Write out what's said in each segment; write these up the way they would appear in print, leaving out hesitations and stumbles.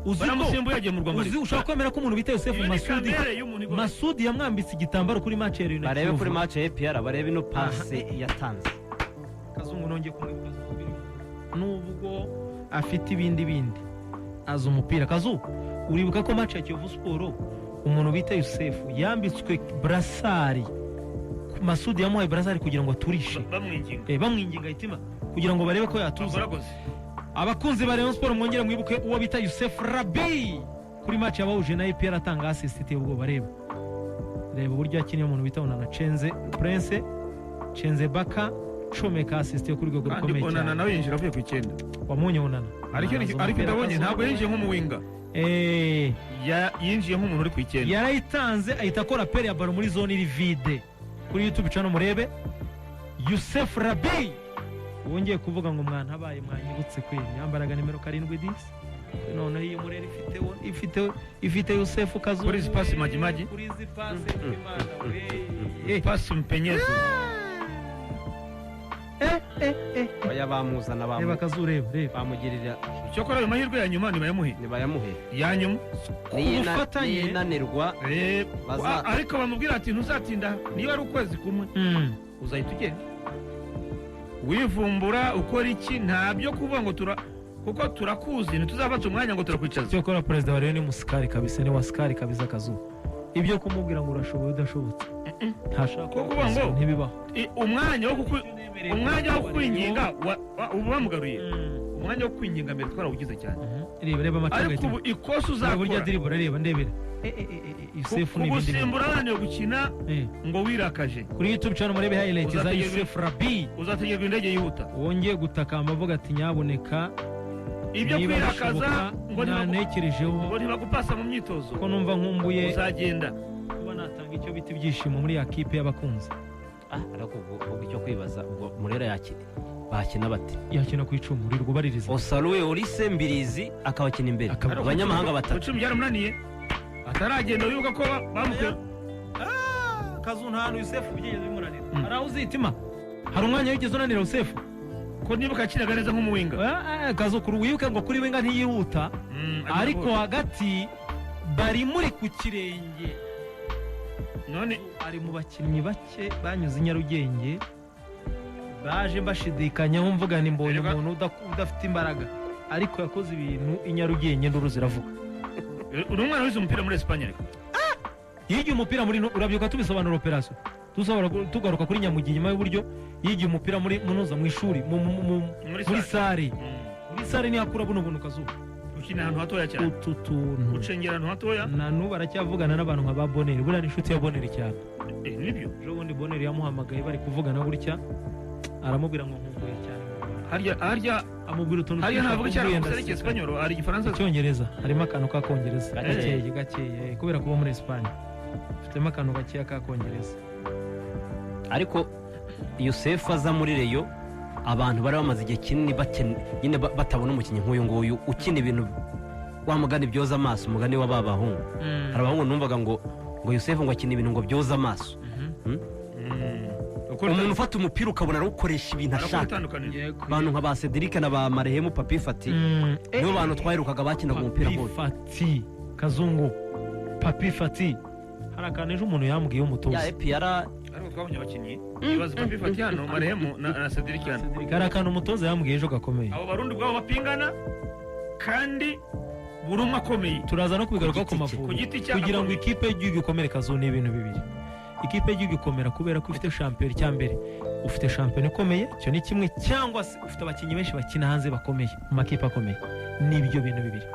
Uzi ko Baramusimbuye, yagiye mu Rwanda. Uzi, ushobora kwemera ko umuntu bita Yosefu Iyo ni Masudi kamere y'umuntu igomba. Masudi yamwambitse igitambaro kuri match ya Rayon na Barebe Kiyovu. kuri match ya APR, barebe ino passe yatanze. Kazungu, nongeye kumwibuka nubwo afite ibindi bindi, azi umupira. Kazu, uribuka ko match ya Kiyovu Sport umuntu bita Yusefu yambitswe brassard? Masudi yamuhaye brassard kugira ngo aturishe. Bamwinginga. Bamwinginga itima kugira ngo barebe ko yatuza. Bagoragoze. Abakunzi ba Rayon Sport, mwongere mwibuke uwo bita Yusef Rabi kuri match yabahuje na APR, atanga assist iteye ubwoba. Reba, reba uburyo yakiniye umuntu bita Onana Cenze Prince Cenze Baka, comeka assist yo kuri rwego Kandi rukomeye Onana cyane. nawe yinjira avuye ku 9. Wamunye Onana. Ariko Araza ariko umupira ndabonye akazuba. ntabwo yinjiye nk'umuwinger. Yinjiye nk'umuntu uri ku 9. Yarayitanze, ahita akora appel ya ballon muri zone iri vide. Kuri YouTube channel murebe Yusef Rabi wongeye kuvuga ngo mwantabaye, mwanyibutse kweli. Yambaraga nimero 7 disi. Noneho iyi Murera ifite ifite Yusefu Kazungu. Kuri izi pasi Majimaji. Kuri izi pasi, Imana we. Pasi mpenyezo. Eh, eh, eh. Oya, bamuzana. Reba. Kazu, reba, reba. Bamugirira. Cyokora ayo mahirwe ya nyuma nibayamuhe. Nibayamuhe. Ya nyuma. Ubufatanye. Niyinanirwa Ariko bamubwira ati: "Ntuzatinda, niba ari ukwezi kumwe uzahita ugenda wivumbura ukora iki, nta byo kuvuga ngo tura kuko turakuzi, ntituzafata umwanya ngo turakwicaza." Cyokora perezida wa Rayon ni musikari kabisa, ni wasikari kabisa. Kazu, ibyo kumubwira ngo urashoboye udashobotse, ntashaka. Ko kuvuga ngo ntibibaho. Umwanya wo kwinginga ubu bamugaruye. Umwanya wo kwinginga mbere twarawugize cyane. Reba, reba amacunga. Ariko ubu ikosa Reba burya uzakora dribble, reba, ndebera. Yusefu ni ibindi bintu. Kugusimbura abananiwe gukina ngo wirakaje. Kuri YouTube channel murebe highlight za Yusef Rabi. Uzategerwa indege yihuta. Wongeye gutakamba avuga ati: "Nyaboneka, Ibyo niba kwirakaza bishoboka, ngo mwanekerejeho ngo ntibagupasa mu myitozo, ko numva nkumbuye uzagenda." kuba natanga icyo bita ibyishimo muri ya kipe y'abakunzi. Ah, ariko ubwo icyo kwibaza, ubwo Murera yakina, bakina bate? Yakina ku 10, uririrwa ubaririza. Osaruwe Olise, Mbirizi akabakina imbere. Abanyamahanga batatu. 10 byaramunaniye ataragenda, wibuka ko bamukuye. Kazu, nta hantu Yusefu byigeze bimunanira. Hari aho uzitima, hari umwanya wigeze unanira Yusefu? Ko nibuka yakinaga neza nk'umuwinger. Ah, ah, Kazu, kuri wibuke ngo kuri winger ntiyihuta, ariko hagati bari muri ku kirenge. None ari mu bakinnyi bake banyuze i Nyarugenge baje mbashidikanyaho, mvuga ni mbonye umuntu udafite imbaraga, ariko yakoze ibintu i Nyarugenge nduru ziravuga. Uri umwana wize umupira muri Esipanye ariko. Yigiye umupira muri, urabyuka tubisobanura operation, dusobanura tugaruka kuri Nyamugi nyuma y'uburyo yigiye umupira muri munoza mu ishuri Muri muri salle. Salle, muri salle niho akura buno buntu, Kazuba. Ukina ahantu hatoya cyane. Utu tuntu. Ucengera ahantu hatoya. Na n'ubu aracyavugana n'abantu nka ba Boneri, buriya ni inshuti ya Boneri cyane. Nibyo. Ejo bundi Boneri yamuhamagaye bari kuvugana gutya, aramubwira ngo nkumbuye cyane mu Rwanda. Harya Amubwira utuntu harya twinshi ntavuga akumbuye, cyane gusa ariko ndaseka. Esipanyolo hari Igifaransa. Icyongereza, harimo akantu k'akongereza. Gake. Gakeya gakeya, kubera kuba muri Esipanye ufitemo akantu gakeya k'akongereza. Ariko Yusefu aza muri Rayon, abantu bari bamaze igihe kinini nyine batabona umukinnyi nk'uyu nguyu ukina ibintu wa mugani byoza amaso, umugani wa ba bahungu. Hari abahungu numvaga ngo Yusefu ngo akina ibintu ngo byoza amaso. Umuntu ufata umupira ukabona arawukoresha ibintu Arakora ashaka. itandukaniro. Abantu nka ba Cedric na ba Marehemu Papi Fati nibo bantu twaherukaga bakinaga umupira Papi nk'uyu. Fati, Kazungu, Papi Fati, hari akantu ejo umuntu yambwiye Ya w'umutoza. APR. Ariko twabonye abakinnyi ibibazo, Papi Fati hano, Marehemu na Cedric hano. Cedric, hari akantu umutoza yambwiye ejo gakomeye. Abo Barundi ubwabo bapingana kandi buri umwe akomeye. Turaza no kubigarukaho ku Ku giti cye. Mavubi. Ku giti cye Kugira ngo akomeye. ikipe y'igihugu ikomere, Kazu, ni ibintu bibiri. Ikipe y'igihugu ikomera kubera ko ifite shampiyona. Icya mbere, ufite shampiyona ikomeye, icyo ni kimwe, cyangwa se ufite abakinnyi benshi bakina hanze bakomeye mu makipe akomeye. Ni ibyo bintu bibiri,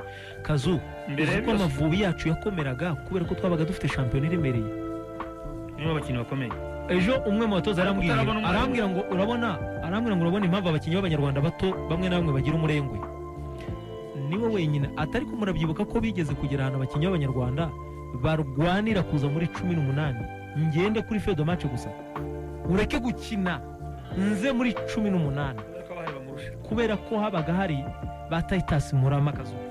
Kazu. Mbere Uzi ya ko byose. Amavubi yacu yakomeraga kubera ko twabaga dufite shampiyona iremereye. Nibo abakinnyi bakomeye. Ejo umwe mu batoza Ariko arambwira, utarabona umwanya. arambwira ngo urabona, arambwira ngo urabona impamvu abakinnyi b'Abanyarwanda bato bamwe na bamwe bagira umurengwe, niwe wenyine atari ko murabyibuka ko bigeze kugera ahantu abakinnyi b'Abanyarwanda barwanira kuza muri 18. Ngende kuri fedo match gusa, ureke gukina nze muri 18. Kubera ko abahari bamurusha. Kubera ko habaga hari ba Titus Murama, Kazuba,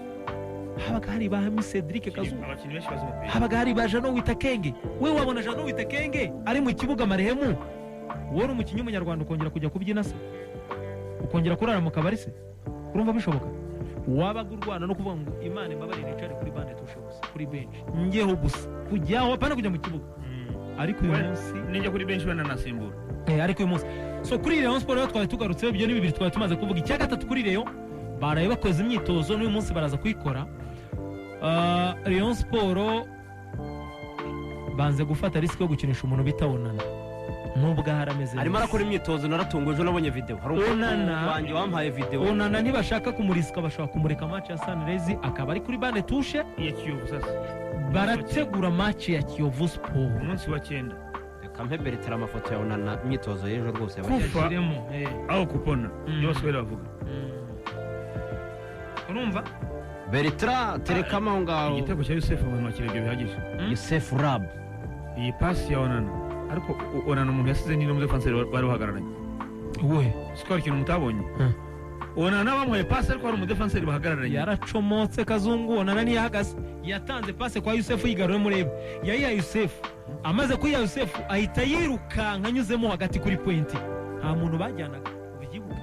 habaga hari ba Hami Cedric, Kazuba. Abakinnyi benshi bazi umupira. Habaga hari ba Jano Witakenge. We wabona Jano Witakenge ari mu kibuga, marehemu wowe uri umukinnyi w'Umunyarwanda ukongera kujya kubyina se, ukongera kurara mu kabari se, urumva bishoboka? Wabaga urwana no kuvuga ngo Imana imbabarire nicare kuri banc de touche gusa, kuri bench ngeho gusa, kujyaho apana kujya mu kibuga. Ariko uyu munsi nijya kuri bench bananasimbura. Ariko uyu munsi, so kuri Rayon Sport rero twari tugarutse, ibyo ni bibiri twari tumaze kuvuga. Icya gatatu, kuri Rayon baraye bakoze imyitozo, n'uyu munsi baraza kuyikora. Rayon Sport banze gufata risque yo gukinisha umuntu bita Onana nubwo ahari ameze Arimo neza. arakora imyitozo. Naratunguwe ejo nabonye video, hari umuntu Onana. wanjye wampaye video. Onana ntibashaka kumurisika, bashobora kumureka match ya Sunrise akaba ari kuri banc de touche. Iya Kiyovu sasa. Barategura match ya Kiyovu Sport. Umunsi wa 9. Reka mpe Bertrand amafoto ya Onana, imyitozo y'ejo rwose yabaye. Kufa. Yashyiremo, Aho kupona niyo basubira bavuga. Urumva? Bertrand, terekamo aho ngaho. Igitego cya Yusefu abantu bakirebye bihagije. Yusef Rab. Iyi pasi ya Onana, ariko Onana umuntu yasize ni n'umudefanseri bari bahagararanye. We. Siko hari ikintu mutabonye? Onana bamuhaye pasi, ariko hari umudefanseri bahagararanye. Yaracomotse kazungu. Onana ntiyahagaze, yatanze pase kwa Yusefu, yigaruye murebe, yayiha Yusefu. Amaze kuyiha Yusefu ahita yirukanka anyuzemo hagati kuri pointe, nta muntu bajyanaga, ubyibuke,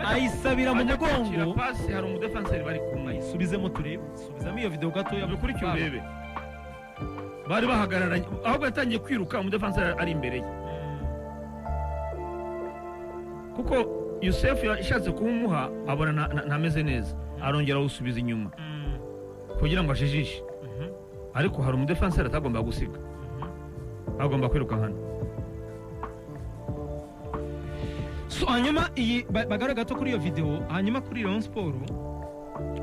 ayisabira mu Ajya kwakira mugongo. pasi hari umudefanseri bari kumwe. Ayisubizemo turebe, subizamo iyo video gatoya. Ubikurikiye urebe, bari bahagararanye, ahubwo yatangiye kwiruka umudefanseri ari imbere ye, kuko Yusefu yashatse kuwumuha abona ntameze neza, arongera awusubiza inyuma kugira ngo ajijishe, ariko hari umudefanseri atagomba gusiga, agomba kwirukankana. So, hanyuma iyi bagarure gato kuri iyo video. Hanyuma kuri Rayon Sport,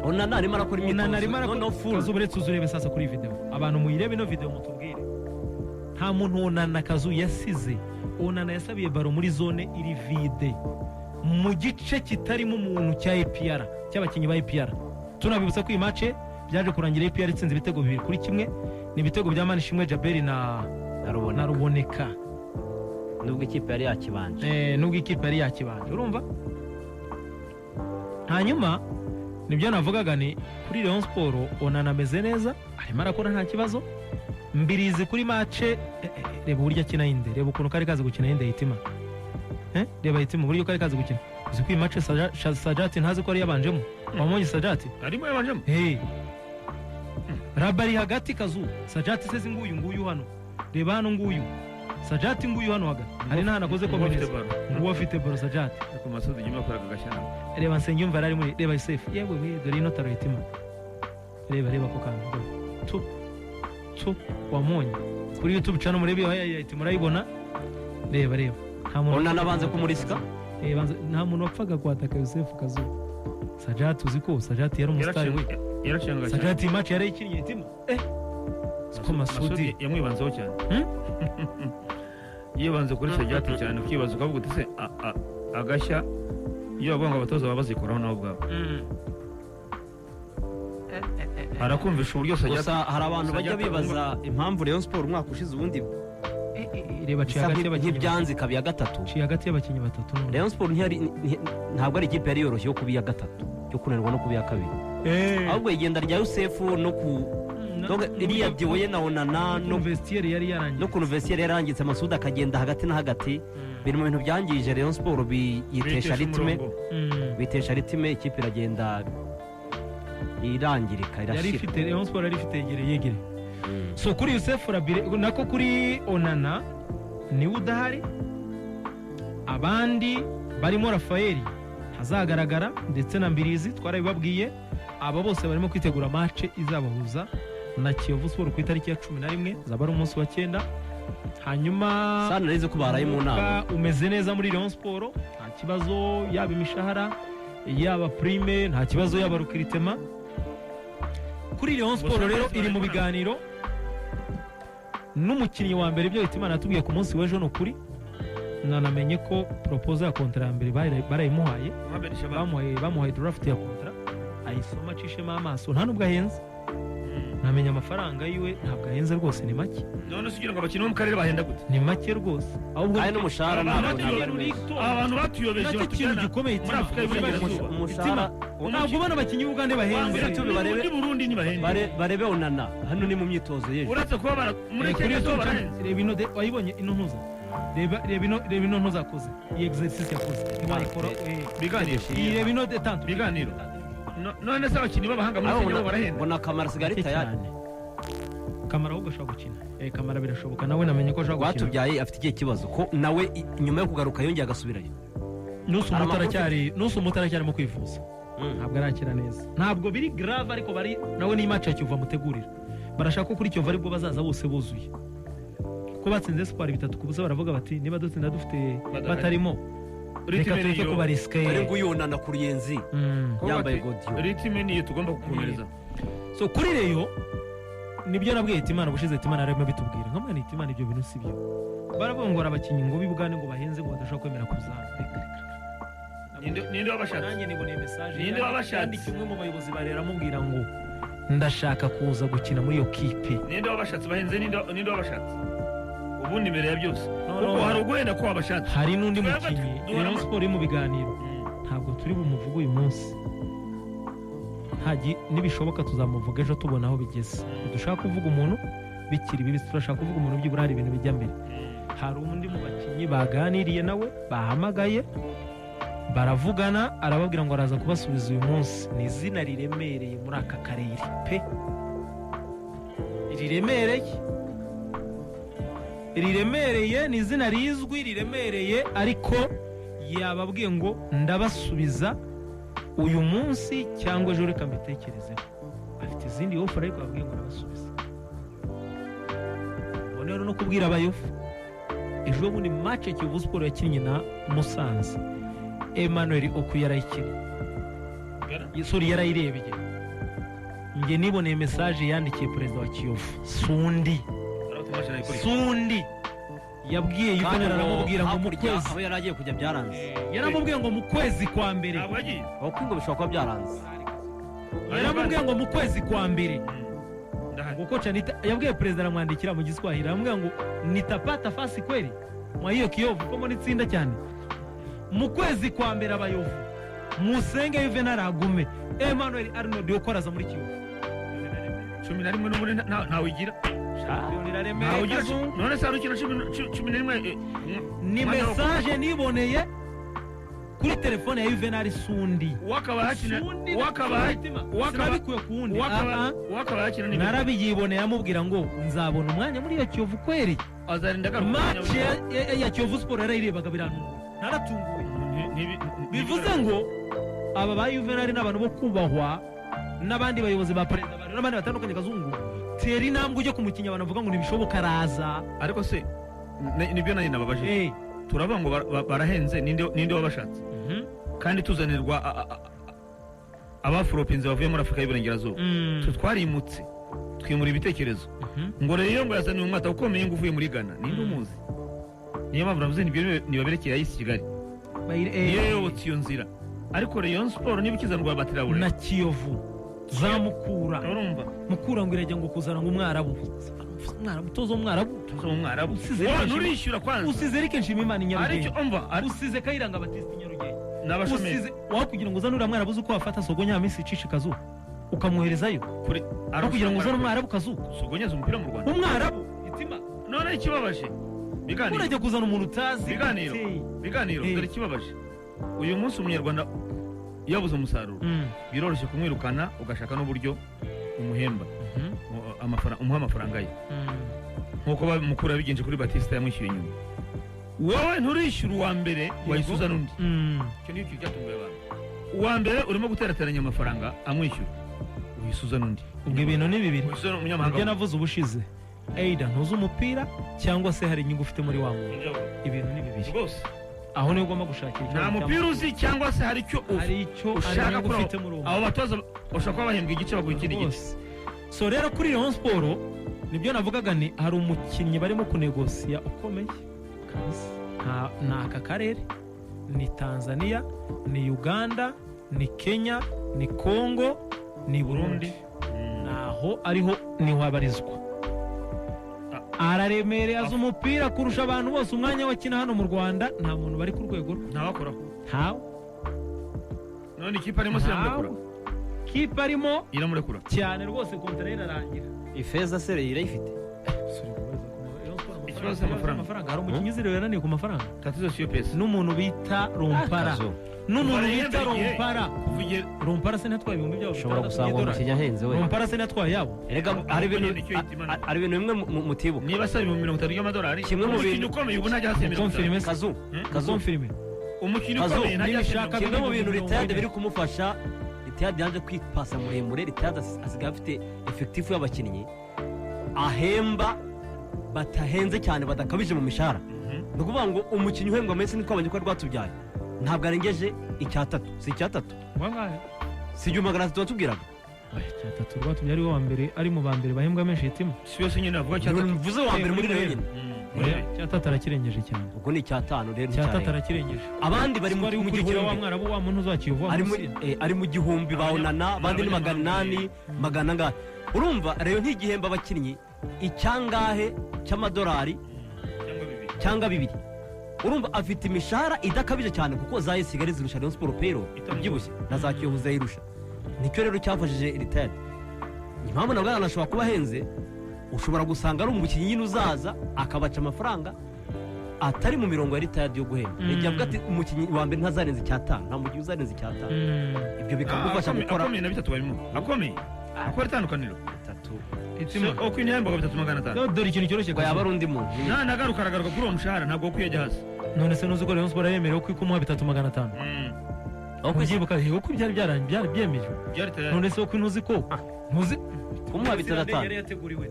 Onana arimo arakora Onana arimo imyitozo arakora noneho full. Kazu, uretse uzurebe sasa kuri iyi video, abantu muyirebe ino video mutubwire. Nta muntu Onana kazu yasize. Onana yasabiye ballon muri zone iri vide, mu gice kitarimo umuntu cya APR, cy'abakinnyi ba APR. Tunabibutsa ko iyi match byaje kurangira APR itsinze ibitego 2-1, ni ibitego bya Manishimwe Jaberi na Narubona. na Ruboneka. Nubwo ikipe yari yakibanje. Nubwo ikipe yari yakibanje, urumva. Hanyuma nibyo navugaga, ni kuri Rayon Sport Onana ameze neza, arimo arakora nta kibazo. Mbirizi kuri match, reba uburyo akina yinde, reba ukuntu kari kazi gukina yinde hitima. Reba hitima uburyo kari kazi gukina. Uzi ko iyi match Sajati ntazi ko yari yabanjemo? Wamonye Sajati? Arimo yabanjemo. Hey. Raba ari hagati kazu. Sajati seze nguyu nguyu hano. Reba hano nguyu. Sajati nguyu hano hagati. Hari n'ahantu akoze ko Nguwo afite bameze. ballon. Nguwo afite ballon Sajati. Ariko Masudi nyuma yakoraga agashyana. Reba Nsengiyumva yari ari muri, reba Yusef. Yewe we, dore ino taro hitima. Reba reba ako kantu. Dore. Tu. Tu wamonye. Kuri YouTube channel murebe iyo highlight murayibona. Reba reba. Nta muntu Onana abanze kumurisika. Nta muntu wapfaga kwataka Yusef kazu. Sajati, uzi ko Sajati yari umusitari we. Yaracenga cyane. Sajati iyi match yarayikinnye hitima. Siko Masudi yamwibanzeho cyane. Yibanze kuri Sajati cyane, ukibaza ukavuga uti se agashya iyo bavuga ngo abatoza baba bazikoraho nabo ubwabo, arakumvisha uburyo Sajati Gusa hari abantu bajya Sajati bibaza impamvu Rayon Sport umwaka ushize ubundi Reba aciye bisa hagati y'abakinnyi nk'ibyanze ikaba iya gatatu. Aciye hagati y'abakinnyi batatu none. Rayon Sport ntabwo ari ikipe yari yoroshye yo kuba iya gatatu, yo kunanirwa no kuba iya kabiri, ahubwo igenda rya Yusefu no ku donc iriya duo ye na Onana no vestiaire yari yarangiye. No kuntu vestiaire yarangitse, Masudi akagenda hagati na hagati, biri mu bintu byangije Rayon Sport, biyitesha bitesha rythme. umurongo. Bitesha rythme, ikipe iragenda irangirika, Yari irashira. ifite, Rayon Sport yari ifite yegere yegere. So kuri Yusef Rabire, nako kuri Onana niwe udahari, abandi barimo Rafael ntazagaragara ndetse na Mbirizi twarabibabwiye. Aba bose barimo kwitegura match izabahuza na Kiyovu Sport ku itariki ya 11, zaba ari umunsi wa 9. Hanyuma Sana narize ko baraye mu nama. Umwuka umeze neza muri Rayon Sport, nta kibazo, yaba imishahara, yaba prime, nta kibazo, yaba recrutement. Kuri Rayon Sport Gusa rero bari iri mu mu nama. biganiro n'umukinnyi wa mbere. Ibyo Hitimana yatubwiye ku munsi w'ejo ni ukuri, nanamenye ko proposal ya contrat ya mbere barayimuhaye. Mohamed Shaban. Bamuhaye draft ya contrat, ayisoma acishemo amaso, nta nubwo ahenze. Ntamenya amafaranga yiwe, ntabwo ahenze rwose, ni make. None se ugira ngo abakinnyi bo mu karere bahenda gute? Ni make rwose ahubwo. Kandi n'umushahara ntabwo Abantu ntabwo ari menshi. Abantu batuyobeje Nacyo kintu batujyana gikomeye muri Afurika y'Iburengerazuba. Umushahara ntabwo ubona abakinnyi b'Ugande bahenze. Wambwira barebe- Muri Burundi ntibahenda. Barebe Onana hano ni mu myitozo y'ejo. Uretse kuba muri Kuri Kenya YouTube zo channel, barahenze. reba ino wayibonye ino ntuza, reba reba ino, reba ino ntuza akoze, iyi exercice yakoze ntiwayikora. Biganiro. Iyi reba ino detente. Biganiro. None se abakinnyi b'abahanga muri Ariko Kenya bo barahenda? Mbona Kamara asigaye ari Make tayari. cyane. Kamara ahubwo ashobora gukina. Kamara birashoboka, nawe namenye ko ashobora gukina. Rwatubyaye afite ikihe kibazo ko nawe nyuma yo kugaruka yongeye agasubirayo? Nusu Hari umuto amakuru. Aracyari nusu umuto, aracyarimo kwivuza. Ntabwo arakira neza, ntabwo biri grave, ariko bari nawe ni match ya Kiyovu amutegurira. Barashaka ko kuri Kiyovu aribwo bazaza bose buzuye, kuko batsinze Espoir 3-0, baravuga bati niba dutsinda dufite Badahari. batarimo, reka Rythme tureke niyo. kubarisike. Dore nguyunana ku Ruyenzi Kuko yambaye bati, godiyo. Rythme niyo tugomba gukomereza. So kuri Rayon nibyo nabwiye Hitimana ubushize, Hitimana arimo abitubwira nkamwe. Hitimana, ibyo bintu si byo. Baravuga ngo hari abakinnyi ngo b'ibugande ngo bahenze, ngo badashobora kwemera kuza hano. Reka, reka, reka. Ninde wabashatse? Nanjye niboneye message. Ninde wabashatse? Yandikiye umwe mu bayobozi ba Rayon, aramubwira ngo ndashaka kuza gukina muri iyo kipe. Ninde wabashatse bahenze? Ninde wabashatse ubundi imbere ya byose? No, Kuko no. hari uguhenda ko wabashatse. Hari n'undi Twebwe mukinnyi duhora Rayon Sport iri mu biganiro, ntabwo turi bumuvuge uyu munsi. Nibishoboka tuzamuvuga ejo tubona aho bigeze. Ntidushaka kuvuga umuntu bikiri bibisi, turashaka kuvuga umuntu byibura hari ibintu bijya mbere. Hari undi mu bakinnyi baganiriye nawe, bahamagaye baravugana, arababwira ngo araza kubasubiza uyu munsi. Ni izina riremereye muri aka karere pe, riremereye, riremereye, ni izina rizwi riremereye, ariko yababwiye ngo ndabasubiza uyu munsi cyangwa ejo, reka mbitekerezeho. Afite izindi offer, ariko yababwiye ngo ndabasubiza. Ubwo rero no kubwira abayovu, ejo bundi match Kiyovu Sport yakinnye na Musanze, Emmanuel Okwi yarayikinnye, sorry, yarayirebye. Njye niboneye message yandikiye perezida wa Kiyovu Sundi. Sundi yabwiye Kandi Juvenal, ngo aramubwira ngo mu hakurya kwezi aho yari agiye kujya byaranze. Yaramubwiye ngo mu kwezi kwa mbere. Ntabwo yagiye. Aho ngo bishobora kuba byaranze. Yaramubwiye ngo mu kwezi kwa mbere Ndahari. ngo kocha nita, yabwiye perezida, aramwandikira mu Giswahili, aramubwira ngo nitapata fasi kweli mwa hiyo Kiyovu ko mbona itsinda cyane. Mu kwezi kwa mbere, abayovu musenge Juvenal agume, Emmanuel Arnold yo aza muri Kiyovu. 11 n'ubundi ntawigira. Shampiyona iraremereye, Ntawugira. Kazungu. None se hari ukina 11? Ni Umwanya wo message niboneye kuri telefone ya Juvenal Sundi. Wakaba hakina Sundi wakaba wakaba sinabikuye ku wundi. wakaba Ah, ah. wakaba hakina ni Narabiyiboneye, amubwira ngo nzabona umwanya muri iyo Kiyovu kweri. Azarinda agaruka. Match ya Kiyovu Sport yarayirebaga, birantunguye, naratunguwe. Bivuze ngo aba ba Juvenal ni abantu bo kubahwa n'abandi bayobozi ba perezida ba n'abandi batandukanye. Kazungu, tera intambwe ujye ku mukinnyi, abantu bavuga ngo ntibishoboka, araza. Ariko se nibyo nanjye nababaje. Turavuga ngo barahenze, ninde wabashatse? Kandi tuzanirwa abaforopinze bavuye muri Afurika y'Iburengerazuba. Twe twarimutse, twimura ibitekerezo ngo rero ngo yazaniye umwata ukomeye ngo uvuye muri Ghana, ninde umuzi? Niyo mpamvu navuze nibyo nibaberekeye ayisi Kigali niyo yayobotse iyo nzira. Ariko Rayon Sport niba ikizanirwa Batirabure Na Kiyovu za Mukura. Urumva? Mukura ngo irajya ngo kuzana ngo umwarabu, umwarabu, utoza umwarabu. Tuza mu mwarabu. Usize Wowe benshi. nturishyura kwanza. Usize Eric Nshimiyimana i Aricyo Nyarugenge. umva Usize Kayiranga Batiste i Nyarugenge. N'abashomeri. Usize waho kugira ngo uzane uriya mwarabu, uzi uko wafata Sogonya minsi icisha kazuba ukamwoherezayo, Kuri aho kugira ngo uzane umwarabu kazuba. Sogonyeza umupira mu Rwanda. Umwarabu itima. None ikibabaje, biganiro. Urajya kuzana umuntu utazi Biganiro. gute? Biganiro. Dore ikibabaje, uyu munsi umunyarwanda yabuze umusaruro, biroroshye kumwirukana ugashaka n'uburyo umuhemba umuha amafaranga ye, nk'uko Mukura yabigenje kuri Batista, yamwishyuye inyuma. Wowe nturishyura uwa mbere, wahise n'undi. Icyo nicyo kintu cyatunguye abantu. Uwa mbere urimo guterateranya amafaranga amwishyura, uhise uzana undi. Ubwo ibintu ni bibiri. Uhise uzana umunyamahanga. Ibyo navuze ubushize, either ntuzi umupira cyangwa se hari inyungu ufite muri wa muntu. Ibintu ni bibiri. Rwose. Aho niho ugomba gushakira Nta ikibazo. mupira uzi cyangwa se hari icyo Hari icyo, hari ushaka inyungu kuri ufite muri uwo abo batoza bashobora kuba bahembwa igice, baguha ikindi gice. Rwose. So rero kuri Rayon Sport nibyo navugaga, ni hari umukinnyi barimo kunegosiya ukomeye kabisa. Ni aka karere, ni Tanzania, ni Uganda, ni Kenya, ni Congo, ni Burundi, naho ariho niho abarizwa. Araremereye, azi umupira kurusha abantu bose. Umwanya wakina hano mu Rwanda nta muntu bari ku rwego rwe. Ntawakoraho. Ntawe. None ikipe arimo se iramurekura? Ntawe. Kipe arimo Iramurekura? cyane rwose, kontara ye irarangira. Ifeza se irayifite? Ikibazo cy'amafaranga. Hari umukinnyi uzira yananiwe ku mafaranga. Tatizo siyo pesa. N'umuntu bita Rompara. N'umuntu bita Rompara. Rompara se ntatwaye ibihumbi byabo. Ushobora gusanga uwo mukinnyi ahenze we. Rompara se ntatwaye yabo. Erega hari ibintu bimwe mutibuka. Niba asaba $50 by'amadolari. Kimwe mu bintu ukomeye ubu ntajya hasi $50. Kazu. Kazu. Umukinnyi ukomeye ntajya hasi. Kimwe mu bintu Ritayade biri kumufasha, Ritayade yaje kwipasa muremure, Ritayade asigaye afite efekitifu y'abakinnyi ahemba batahenze cyane, badakabije mu mishahara. Ni ukuvuga ngo umukinnyi uhembwa menshi ntitwabonye ko rwatubyaye ntabwo arengeje 3, si 3, si 1300 watubwiraga. 3 rwatubyaye ari wa mbere, ari mu ba mbere bahembwa menshi hitima. Si yose nyine avuga 3. Mvuze wa mbere muri rero nyine. 3 arakirengeje cyane. Ubwo ni 5 rero. 3 arakirengeje. Abandi bari mu gihumbi. Wa mwarabu wa muntu uzakiyovu ari mu gihumbi bawunana, abandi ni 800, magana angahe. Urumva rero nk'igihemba abakinnyi icyangahe cy'amadolari cyangwa 2. Urumva afite imishahara idakabije cyane kuko za Kigali zirusha Rayon Sport pero ibyibushye na za Kiyovu zayirusha. Nicyo rero cyafashije Ritayade. Impamvu nabwo anashobora kuba ahenze, ushobora gusanga ari umukinnyi nyine uzaza akabaca amafaranga atari mu mirongo ya Ritayade yo guhemba. Igihe avuga ati umukinnyi wa mbere ntazarenza 5, nta mukinnyi uzarenza 5. Ibyo bikagufasha gukora. Akomeye na 3 barimo. Akomeye. Akora itandukaniro. 3. Uko intihembaga 3,500. Dore ikintu cyoroshye ngo yaba ari undi muntu. Nagaruka aragaruka kuri uwo mushahara ntabwo ukwiye ajya hasi. None se nuzi ko Rayon Sport yemerewe ko ikumuha 3,500? Ubyibuka uko byari byari byemejwe. None se uko ntuzi ko ntuzi kumuha 3,500.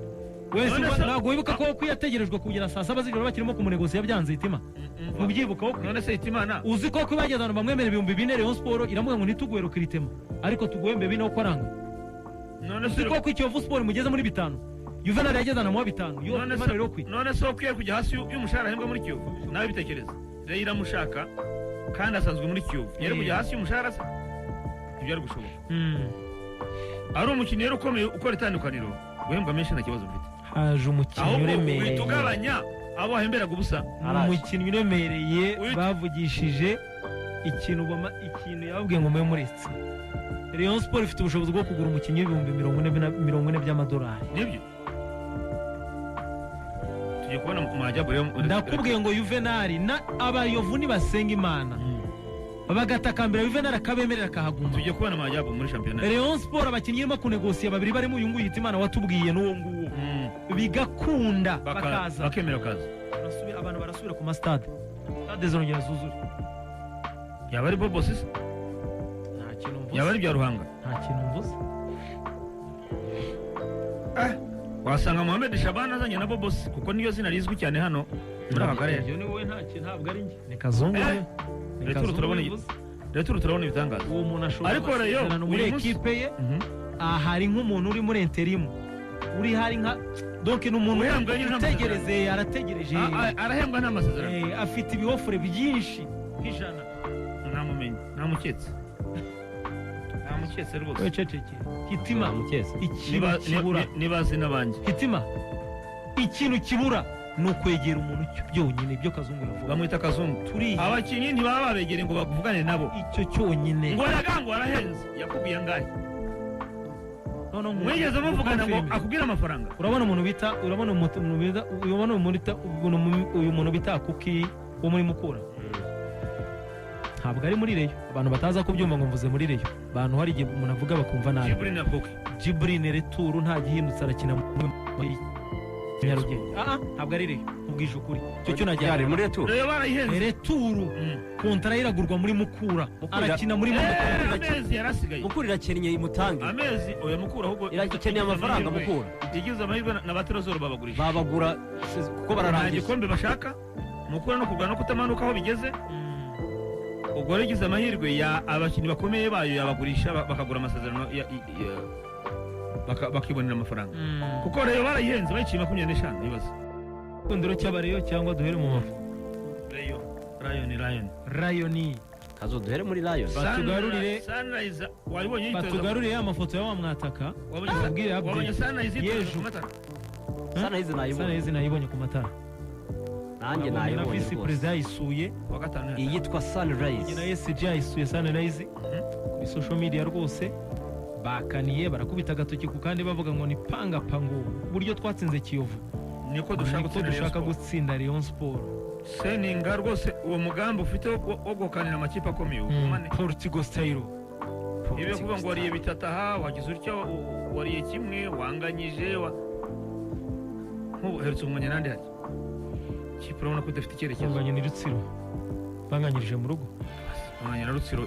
Wese ntabwo wibuka ko yategerejwe kugera saa 7 z'ijoro bakirimo kumunegosiya byanze hitima. Mubyibuka ko none se hitimana uzi ko bageze ahantu bamwemera 4,000 Rayon Sport iramuga ngo ntituguhe Kiritema ariko tuguhembe 4 uko aranga. None se ko Kiyovu Sport mugeze muri 5. Juvenal yageze na muwa 5. None se ukwiye kujya hasi y'umushahara ahembwa muri Kiyovu nawe bitekereza. Rero iramushaka kandi asanzwe muri Kiyovu. Yari kujya hasi y'umushahara se ntibyari gushoboka. Ari umukinnyi rero ukomeye ukora itandukaniro guhembwa menshi nta kibazo mfite. Haje umukinnyi uremereye. Ahubwo uhita abo wahemberaga ubusa. Umukinnyi uremereye bavugishije ikintu yababwiye ngo mube muretse. Rayon Sport ifite ubushobozi bwo kugura umukinnyi w'ibihumbi 40 by'amadolari. Nibyo. Tugiye kubona mu majyambere rero. Ndakubwiye ngo Juvenal na abayovu nibasenga Imana. Bagatakambira Juvenal akabemerera akahaguma. Tugiye kubona amajyambere muri shampiyona. Rayon Sport abakinnyi irimo kunegosiya babiri barimo uyu nguyu Hitimana watubwiye n'uwo nguwo. Bigakunda bakaza. Bakemera kaza. Abantu barasubira ku ma stade. Stade zongera zuzure. Yaba ari Bobo sisi? Yaba ari bya Ruhanga? Nta kintu mvuze. Wasanga Mohamed Shaban azanye na Bobo kuko niyo zina rizwi cyane hano muri aka karere. Ibyo ni wowe ntabwo ari njye. Ni Kazungu. Rero turabona ibitangaza. Uwo muntu ashobora ariko rero muri ekipe ye ahari nk'umuntu uri muri interim. Uri hari nka donc ni umuntu utegereze arategereje. Arahembwa nta masezerano. Afite ibihofure byinshi nk'ijana. Ntamumenye, ntamuketse. Ntamuketse rwose. Wececeke. Hitima. Ikintu kibura. Nibazi n'abanjye. Hitima. Ikintu kibura ni ukwegera umuntu byonyine ibyo Kazungu yavuga. Bamwita Kazungu. Abakinnyi ntibaba babegereye ngo bavugane nabo. Icyo cyonyine. Ngo aragango arahenze. Yakubwiye angahe? Mwigeze muvugana ngo akubwire amafaranga. Urabona umuntu bita urabona umuntu bita uyu muntu bita Kuki wo muri Mukura. Ntabwo ari muri Reyo. Abantu bataza kubyumva ngo mvuze muri Reyo. Abantu hari igihe umuntu avuga bakumva nabi. Jibril Returu nta gihindutse arakina muri Nyarugenge. Ntabwo ari Reyo. Ubwije ukuri. Icyo cyo najya ari muri Returu. Reyo barayihenze. Returu. Kontara iragurwa muri Mukura. Arakina muri Mukura. Amezi yarasigaye. Mukura irakeneye imutange. Amezi oya Mukura ahubwo irakeneye amafaranga Mukura. Igize amahirwe na Batrezor babagurisha. Babagura kuko bararangije. Igikombe bashaka. Mukura no kugura no kutamanuka aho bigeze. Ubwo yagize amahirwe ya abakinnyi bakomeye bayo yabagurisha bakagura amasezerano bakibonera amafaranga. Kuko rero barayihenze bayiciye 25 ibibazo. Ikundiro cy'abareyo cyangwa duhere mu mafu. Reyo, Rayon. Rayon. Kazo duhere muri Rayon. Batugarurire Sunrise wabonye yitoza. Batugarurire amafoto ya wa mwataka. Wabonye Sunrise yitoza ku matara. Sunrise nayibonye. Sunrise nayibonye ku matara. Nanjye nayibonye. Na visi perezida yayisuye. Iyitwa Sunrise. Na SG yayisuye Sunrise. Kuri social media rwose bakaniye barakubita agatoki ku kandi bavuga ngo ni panga pango uburyo twatsinze Kiyovu. Niko dushaka Niko gutsinda Rayon dushaka Sport. gutsinda Rayon Sport. Seninga rwose, uwo mugambi ufite wo guhakanira amakipe akomeye ugumane. Portugal style. Niba kuvuga ngo wariye bitatu aha, wagize utya, wariye kimwe, wanganyije nk'ubu uherutse umwanya n'andi, harya kipe urabona ko idafite icyerekezo. Banganya ni Rutsiro, banganyirije mu rugo. Umwanya na Rutsiro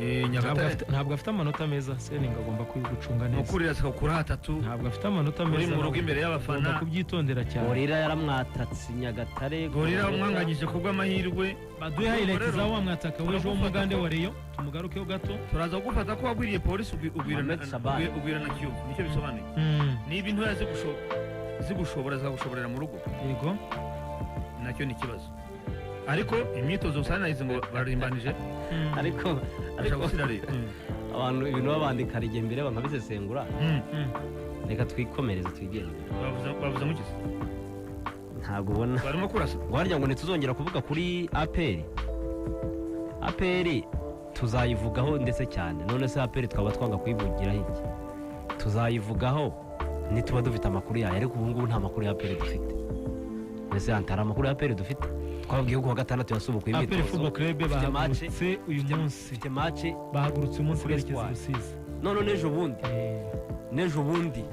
Ntabwo Nyagatare. Ntabwo afite amanota meza. Seninga agomba gucunga neza. Mukuru irasaka atatu. Ntabwo afite amanota Uri meza. mu rugo imbere y'abafana. Agomba kubyitondera cyane. Gorilla yaramwatatse Nyagatare. Gorilla mwanganyije ku bw'amahirwe. Baduhe highlight Rero, za wa mwataka w'ejo turagufata w'umugande wa Rayon, tumugarukeho gato. Turaza kugufata ko wagwiriye Polisi, ugwira Mohamed Shaban. Ugwira na Kiyovu, nicyo bisobanuye. Niba intoya zigushobora, zikagushoborera mu rugo, Yego. nacyo ni ikibazo. Ariko imyitozo usanga nayize ngo bararimbanije. Ariko bashaka ariko gutsinda Rayon. Abantu ibintu babandika hari igihe mbere bakabisesengura. Reka twikomereze, twigendere. Bavuze mukize. Ntabwo ubona Barimo kurasa. ngo harya ngo ntituzongera kuvuga kuri APR. APR tuzayivugaho ndetse cyane. None se APR twaba twanga kuyivugiraho iki? Tuzayivugaho nituba dufite amakuru yayo, ariko ubu ngubu nta makuru ya APR dufite. Mbese hari amakuru ya APR dufite? Twababwiye ko kuwa gatandatu yasubukuye APR imyitozo. Football Club Ifite match. bahagurutse uyu munsi. Ifite match. Bahagurutse uyu munsi Kuri berekeza i Espoir. Rusizi. None n'ejo bundi, n'ejo bundi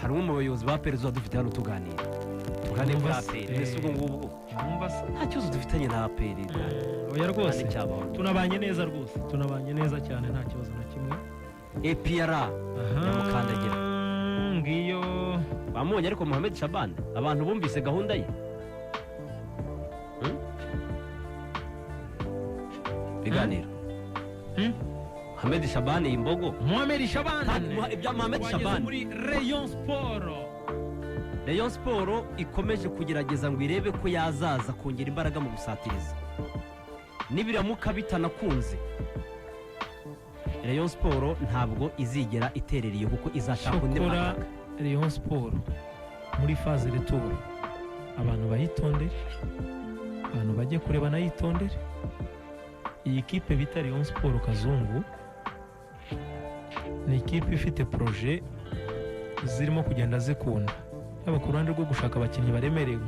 hari umwe mu bayobozi ba APR tuzaba dufite hano, tuganira, tuganire kuri Numva se, APR. Mbese ubwo ngubwo Numva se. nta kibazo dufitanye na APR. Oya rwose. Nta n'icyabaho. Tunabanye neza rwose, tunabanye neza cyane, nta kibazo na kimwe. APR Aha, Nyamukandagira. Ngiyo. Bamubonye ariko Mohamed Shaban, abantu bumvise gahunda ye. Biganiro. Mohamed Shaban, iyi mbogo. Mohamed Shaban. Ibya Mohamed Wageze Shaban. muri Rayon Sport. Rayon Sport ikomeje kugerageza ngo irebe ko yazaza kongera imbaraga mu gusatiriza. Nibiramuka bitanakunze, Rayon Sport ntabwo izigera iterera iyo, kuko izashaka undi Cyokora mwataka. Rayon Sport muri phase retour, abantu bayitondere, abantu bajye kureba banayitondere. Iyi kipe bita Rayon Sport Kazungu ni ikipe ifite projet zirimo kugenda zikunda, yaba ku ruhande rwo gushaka abakinnyi baremereye,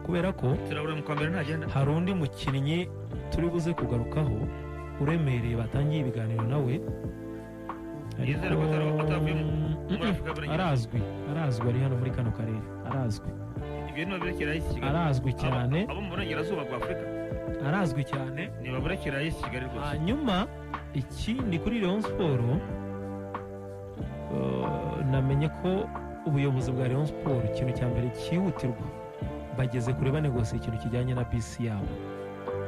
kubera ko Turabura mu kwa mbere ntagenda. hari undi mukinnyi turi buze kugarukaho uremereye batangiye ibiganiro nawe. Yizere ko atavuye muri Afurika y'Uburengerazuba. Arazwi, arazwi, ari hano muri kano karere, arazwi. Ibyo nibabirekera ay'iki Kigali. Arazwi cyane. Abo mu burengerazuba bwa Afurika Arazwi cyane. nibaburekera ay'iki Kigali rwose. Hanyuma ikindi kuri Rayon Sport, namenye ko ubuyobozi bwa Rayon Sport, ikintu cya mbere cyihutirwa, bageze kure banegosiye ikintu kijyanye na bisi yabo,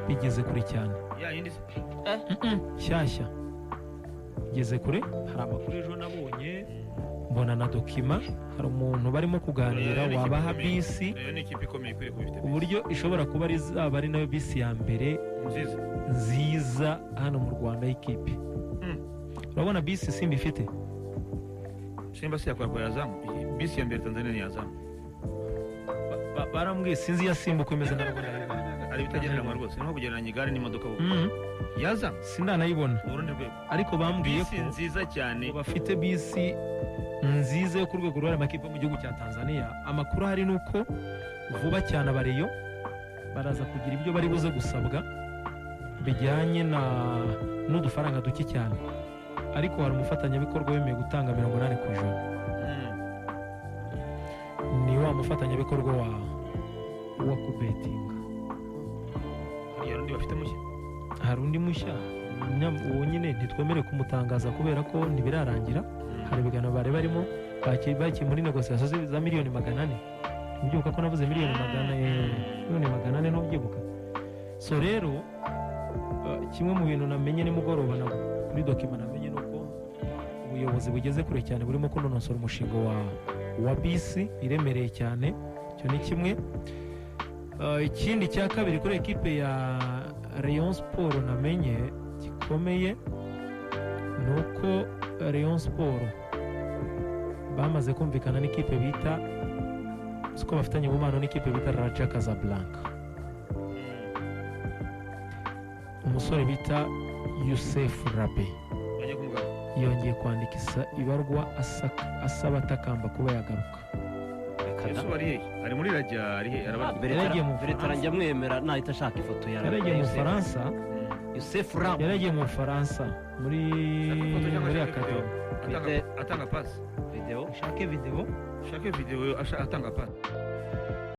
bigeze kure cyane. Ya yindi se? Nshyashya, igeze kure. Hari amakuru ejo nabonye, mbona na document, hari umuntu barimo kuganira Rayon ni ikipe wabaha ikomeye. bisi, Rayon ni ikipe ikomeye, ikwiriye kuba ifite bisi. uburyo ishobora kuba ari zaba ari nayo bisi ya mbere Nziza. nziza hano mu Rwanda y'ikipe. Urabona bisi Simba ifite? Simba si yakora kwa Azamu? Bisi ya mbere Tanzania ni Azamu. Barambwiye, sinzi iya Simba uko imeze, ntabwo nayibona. Hari ibitagereranywa rwose, ni nko kugereranya igare n'imodoka kuko Yazamu Sindanayibona. mu rundi rwego. Ariko bambwiye Bisi ko nziza cyane. ngo bafite bisi nziza yo ku rwego rw'aya makipe yo mu gihugu cya Tanzania. Amakuru ahari ni uko vuba cyane abareyo baraza kugira ibyo bari buze gusabwa bijyanye na n'udufaranga duke cyane, ariko hari umufatanyabikorwa wemeye gutanga 80%. Ni wa mufatanyabikorwa wa kubetinga. Hari undi bafite mushya? Hari undi mushya. Uwo nyine ntitwemerewe kumutangaza kubera ko ntibirarangira. Hari ibiganiro bari barimo, bakiye muri négociation za miliyoni 400. Ntubyibuka ko navuze miliyoni 400? Ntubyibuka? So rero, kimwe mu bintu namenye nimugoroba kuri document namenye ni uko ubuyobozi bugeze kure cyane, burimo kunonosora umushinga wa bisi iremereye cyane. Icyo ni kimwe. Ikindi cya kabiri kuri ekipe ya Rayon Sport namenye gikomeye ni uko Rayon Sport bamaze kumvikana n'ikipe bita, siko bafitanye umubano n'ikipe bita Raja Casablanca, umusore bita Youssef Rabe Bajya kumugana. yongeye kwandika ibarwa asaba atakamba kuba yagaruka. Reka da. Yesu ari hehe? Ari muri Rajya, ari hehe? Arabarwa. Yaragiye mu Bertrand Bufaransa. njya mwemera nahita ashaka ifoto ya Yaragiye mu Youssef. Bufaransa. Youssef Rab. Yaragiye mu Bufaransa muri Ashaka ifoto cyangwa muri ashaka academy. video? Atanga pasi. Video. Ushake video. Shake video atanga pasi.